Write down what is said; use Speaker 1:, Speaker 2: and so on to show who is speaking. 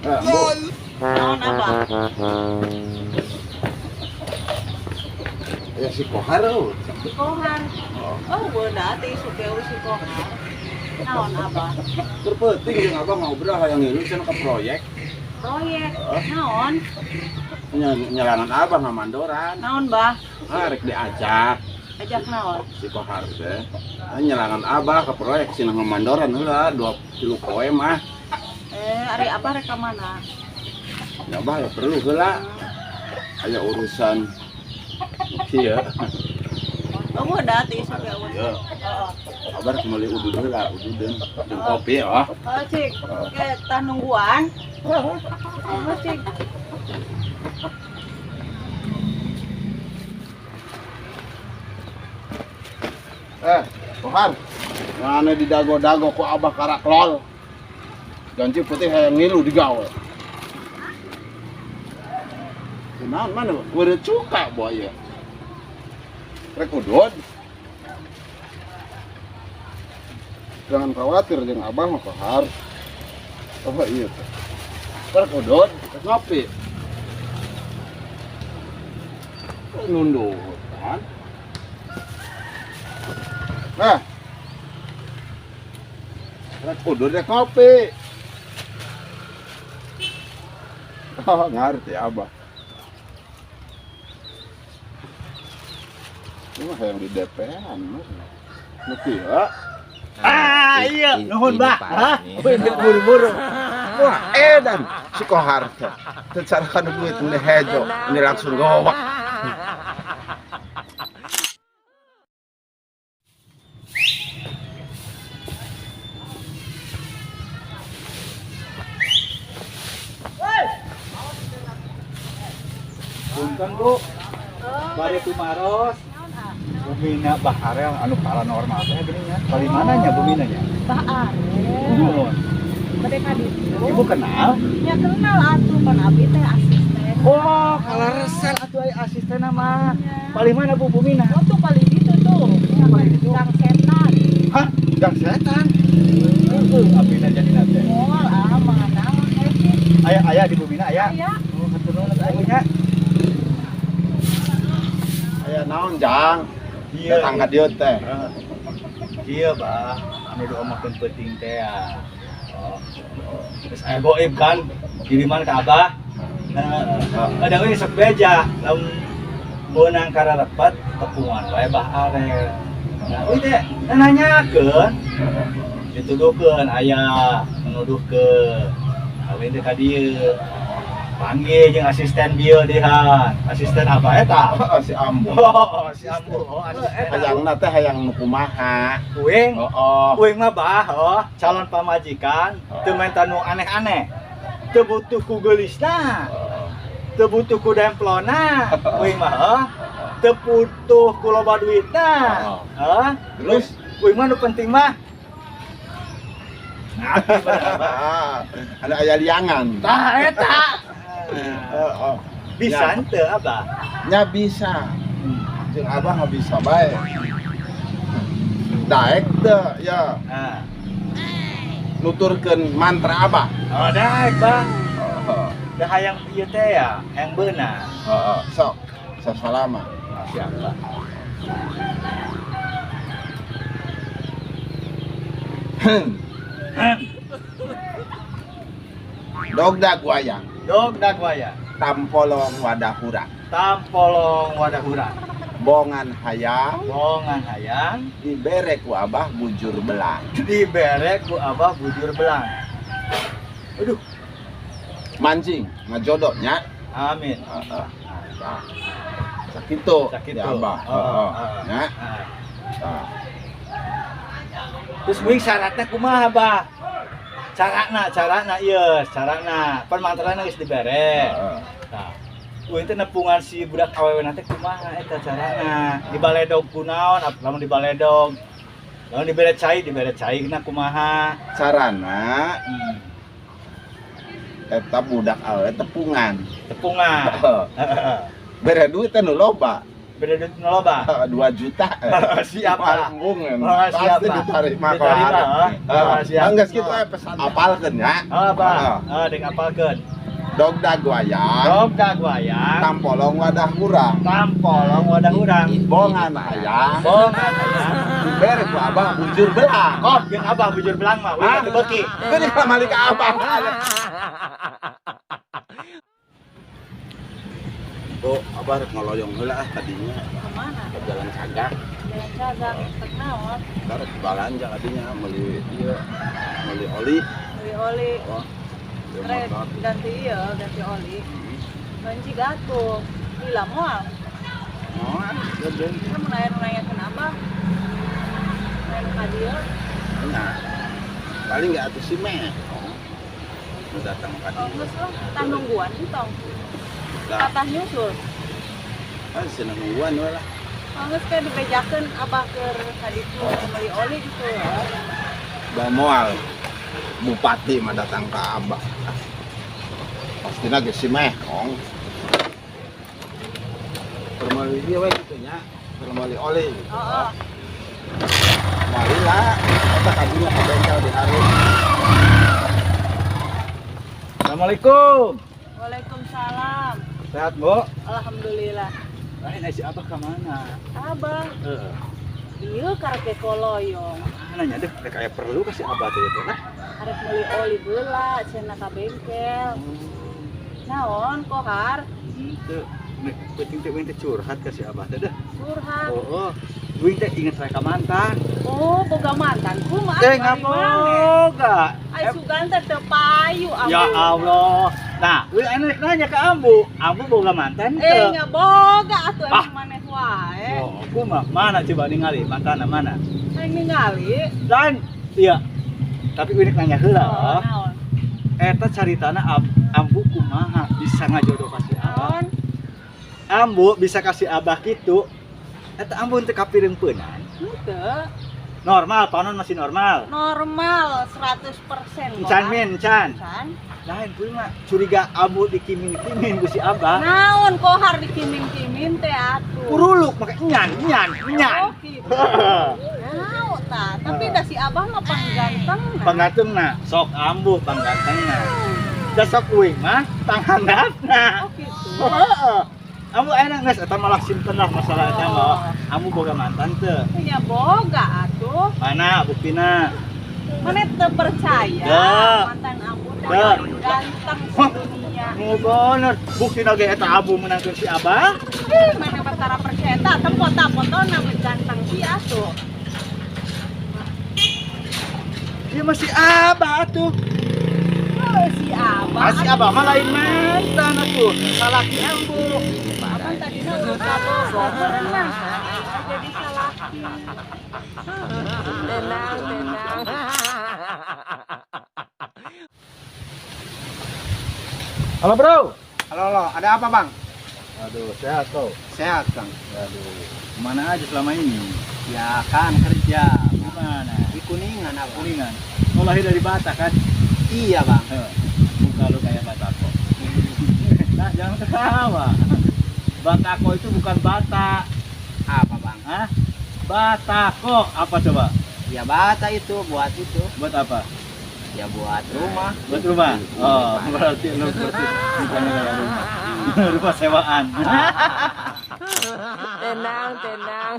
Speaker 1: Naon apa?
Speaker 2: Ya si Kohar oh.
Speaker 1: Si Kohar. Oh, beunah teh isuk ge si Kohar. Naon apa?
Speaker 2: Keur peuting jeung abah ngobrol hayang ngilu cenah ka proyek.
Speaker 1: Proyek. Naon?
Speaker 2: Nyelangan abah ngamandoran.
Speaker 1: Naon, Bah?
Speaker 2: Ah, rek diajak.
Speaker 1: Ajak naon?
Speaker 2: Si Kohar teh. Nyelangan abah ke proyek cenah ngamandoran heula 2 poe mah.
Speaker 1: Ari abah rek ka mana?
Speaker 2: Ya abah ya perlu heula. Aya urusan kieu.
Speaker 1: Oh, udah teh isuk ge.
Speaker 2: Iya.
Speaker 1: Heeh.
Speaker 2: Abah rek meuli udud heula, ududeun jeung kopi oh.
Speaker 1: Oh, cik. Oke, tah nungguan. Oh, cik.
Speaker 2: Kohar. Mana didago-dago ku abah karaklol. Janji putih hayang ngilu digawe. Kunaon mana beureut cuka boy ya. Rek udud. Jangan khawatir jeung abah mah Kohar. Oh iya teh. Rek udud, rek ngopi. Nundutan. Nah. Rek udud rek ngopi. Oh, ngerti abah. Ini mah yang di DP-an, Mas. Ngerti ya?
Speaker 3: Ah, iya, nuhun, Bah. Hah? Buru-buru.
Speaker 2: Wah, edan si Kohar teh. Teu carakan duit ini hejo, ini langsung gowak.
Speaker 3: Punten, Bu. Bari tumaros. Bumina Bah Arel anu paranormal teh geuning nya. Bari mana nya bumina nya?
Speaker 1: Bah Arel.
Speaker 3: Nuhun.
Speaker 1: Bade ka ditu.
Speaker 3: Ibu kenal?
Speaker 1: Ya kenal atuh pan abi teh asisten.
Speaker 3: Oh, kalau resel atuh aya asisten mah. Paling mana Bu bumina?
Speaker 1: Oh, tuh paling ditu tuh.
Speaker 3: Paling ditu.
Speaker 1: Gang setan.
Speaker 3: Hah? Gang setan? Heeh, abina jadina teh.
Speaker 1: Moal ah mah naon heuh.
Speaker 3: Aya aya di bumina aya.
Speaker 1: Aya.
Speaker 3: Oh, hatur nuhun atuh nya.
Speaker 2: Aya naon, Jang?
Speaker 3: Iya.
Speaker 2: Datang ka dieu teh.
Speaker 3: Iya, Bah. Anu diomongkeun peuting teh ya. Oh. Terus aya goib kan kiriman ka Abah. Heeh. Ada we sok beja lamun meunang kararepet tepungan wae Bah Arel. Nah, euy teh nanyakeun dituduhkeun aya menuduhkeun. Kawin teh ka dieu. Panggil jeung asisten bieu dihan. Asisten apa eta?
Speaker 2: Oh, si Ambu.
Speaker 3: Oh, si Ambu. Oh, asisten.
Speaker 2: Hayangna teh hayang nu kumaha?
Speaker 3: Uing.
Speaker 2: Heeh.
Speaker 3: Uing mah bah, oh, calon pamajikan teu menta nu aneh-aneh. Teu butuh ku geulisna. Teu butuh ku demplona. Uing mah, oh. Teu butuh ku loba duitna. Heeh.
Speaker 2: Terus
Speaker 3: uing mah nu penting mah. Nah, bener, Bah.
Speaker 2: Ada aya liangan.
Speaker 3: Tah eta.
Speaker 2: Heeh.
Speaker 3: Bisa henteu Abah?
Speaker 2: Nya bisa. Jeung Abah mah bisa bae. Daek teu ya.
Speaker 3: Nah.
Speaker 2: Nuturkeun mantra Abah.
Speaker 3: Oh, daek, Bah.
Speaker 2: Heeh.
Speaker 3: Da hayang ieu teh ya, hayang beunang.
Speaker 2: Heeh, sok. Sasalama.
Speaker 3: Siap, Bah.
Speaker 2: Dogdag wayang.
Speaker 3: Dogdag wayang.
Speaker 2: Tampolong wadah hura.
Speaker 3: Tampolong wadah hura.
Speaker 2: Bongan hayang.
Speaker 3: Bongan hayang.
Speaker 2: Dibere ku Abah bujur belang.
Speaker 3: Dibere ku Abah bujur belang. Aduh.
Speaker 2: Mancing ngajodok nya.
Speaker 3: Amin.
Speaker 2: Heeh. Tah. Sakitu.
Speaker 3: Sakitu.
Speaker 2: Ya Abah.
Speaker 3: Heeh,
Speaker 2: Heeh.
Speaker 3: heeh.
Speaker 2: Nya.
Speaker 3: Heeh.
Speaker 2: Tah.
Speaker 3: Terus wing syaratnya kumaha, Bah? Carana, carana ieu, carana. Pan mantrana geus dibere.
Speaker 2: Heeh.
Speaker 3: Tah. Uing teh nepungan si budak awewe teh kumaha eta carana? Dibaledog kunaon? Lamun dibaledog. Lamun dibere cai, dibere cai na kumaha?
Speaker 2: Carana eta budak awewe tepungan.
Speaker 3: Tepungan.
Speaker 2: Heeh. Bere duit teh nu loba.
Speaker 3: Beda duit nu loba.
Speaker 2: 2 juta.
Speaker 3: Siap, Pak.
Speaker 2: Embung,
Speaker 3: Oh, siap,
Speaker 2: pasti
Speaker 3: Pak.
Speaker 2: diterima.
Speaker 3: Diterima, ah. Oh, siap.
Speaker 2: Enggak gitu pesan. Apalkeun ya.
Speaker 3: Oh, Pak. Oh, dek apalkeun.
Speaker 2: Dogdag wayang,
Speaker 3: Dogdag wayang,
Speaker 2: tampolong wadah urang.
Speaker 3: Tampolong wadah urang.
Speaker 2: Bongan hayang,
Speaker 3: Bongan hayang.
Speaker 2: Dibere ku abah bujur belang.
Speaker 3: Oh, jeung abah bujur belang mah, ulah teu beuki.
Speaker 2: Ini kalau malik ke abah. Oh, abah rek ngoloyong heula ah tadinya.
Speaker 1: Kemana?
Speaker 2: Ke Jalan Cagak.
Speaker 1: Jalan Cagak, rek naon?
Speaker 2: Ntar rek balanja tadinya meuli ieu, meuli oli.
Speaker 1: Beli oli.
Speaker 2: Oh.
Speaker 1: Rek ganti ieu, ganti oli. Banci gatuh. Lila moal.
Speaker 2: Moal, gede.
Speaker 1: Kita mau nanya-nanyakeun abah. Nanya ka dieu.
Speaker 2: Nah, paling nggak atuh si Meh. Mau datang ka
Speaker 1: Oh,
Speaker 2: dieu.
Speaker 1: geus lah, tah nungguan entong.
Speaker 2: Lah,
Speaker 1: Patah nyusul.
Speaker 2: ah, cenah nungguan we lah.
Speaker 1: Oh, geus kayak dibejakeun abah keur ka ditu meuli oli gitu.
Speaker 2: Bah moal. Bupati mah datang ke abah. Pastina geus si Meh, Kong. Keur meuli ieu we kitu nya. Keur meuli oli.
Speaker 1: Heeh.
Speaker 2: Mari lah, eta kadinya ke bengkel di hari.
Speaker 3: Assalamualaikum.
Speaker 1: Waalaikumsalam.
Speaker 3: Sehat, Bu?
Speaker 1: Alhamdulillah.
Speaker 3: Lain si abah ke mana?
Speaker 1: Abah,
Speaker 3: Heeh.
Speaker 1: ieu karek koloyong.
Speaker 3: Mana nya deh, rek aya perlu ka si abah teh teh nah.
Speaker 1: Arek meuli oli heula cenah ka bengkel. Naon kohar?
Speaker 3: Henteu. Nek penting teh uing teh curhat ka si abah teh deh.
Speaker 1: Curhat.
Speaker 3: Oh, uing teh inget saya ka mantan.
Speaker 1: Oh, boga mantan kumaha?
Speaker 3: Eh, ngaboga.
Speaker 1: Ai sugan teh teu payu ambu.
Speaker 3: Ya Allah. Nah, uing anu rek nanya ke ambu. Ambu boga mantan
Speaker 1: Eh,
Speaker 3: teu?
Speaker 1: nya boga atuh
Speaker 3: Ah.
Speaker 1: emang maneh wae.
Speaker 3: Oh, kumaha? Mana coba ningali mantanna mana?
Speaker 1: Aing ningali.
Speaker 3: Dan iya. Tapi uing rek nanya heula.
Speaker 1: Oh, naon?
Speaker 3: Eta caritana ambu kumaha bisa ngajodoh ka si abah?
Speaker 1: Naon?
Speaker 3: Ambu bisa kasih abah gitu. Eta ambu teu kapireungpeunan.
Speaker 1: Henteu.
Speaker 3: Normal, panon masih normal.
Speaker 1: Normal 100%
Speaker 3: Encan min, encan.
Speaker 1: Encan.
Speaker 3: Lain kuring mah curiga ambu dikimin-kimin ku si abah.
Speaker 1: Naon kohar dikimin-kimin teh atuh.
Speaker 3: Puruluk make nyan, nyan, nyan.
Speaker 1: Oh, gitu. Naon tah, tapi da si abah mah panggantengna.
Speaker 3: Panggantengna, sok ambu panggantengna. Da sok uing mah panghandapna.
Speaker 1: Oh gitu.
Speaker 3: Heeh. Ambu enak geus eta malah simpen lah masalah eta mah. Ambu boga mantan teu?
Speaker 1: Punya boga atuh.
Speaker 3: Mana buktina?
Speaker 1: Mana teu percaya
Speaker 3: Dah.
Speaker 1: mantan ambu dah
Speaker 3: Dah.
Speaker 1: paling ganteng sedunia.
Speaker 3: Nu bener, buktina ge eta ambu menangkeun si abah.
Speaker 1: Eh, mana perkara percaya tah tempo tah fotona mah ganteng sih atuh.
Speaker 3: Dia masih abah atuh.
Speaker 1: Oh, si abah.
Speaker 3: Ah, si abah mah lain mantan atuh. Salaki ambu.
Speaker 1: Abang tadinya udah kabogoh pernah jadi salaki.
Speaker 4: Tenang, tenang.
Speaker 3: Halo bro.
Speaker 5: Halo, halo, ada apa bang?
Speaker 3: Aduh, sehat kau.
Speaker 5: Sehat bang.
Speaker 3: Aduh, kemana aja selama ini?
Speaker 5: Ya kan kerja.
Speaker 3: Gimana?
Speaker 5: Di Kuningan apa?
Speaker 3: Kuningan. Kau lahir dari Batak kan?
Speaker 5: Iya bang.
Speaker 3: Heh, muka lu kayak Batako. Nah, jangan ketawa. Batako itu bukan Batak.
Speaker 5: Apa bang?
Speaker 3: Hah? Batako apa coba?
Speaker 5: Ya bata itu buat itu.
Speaker 3: Buat apa?
Speaker 5: Ya buat rumah.
Speaker 3: Buat rumah. Oh, berarti lu berarti bukannya kayak rumah. Rumah sewaan.
Speaker 4: Tenang, tenang.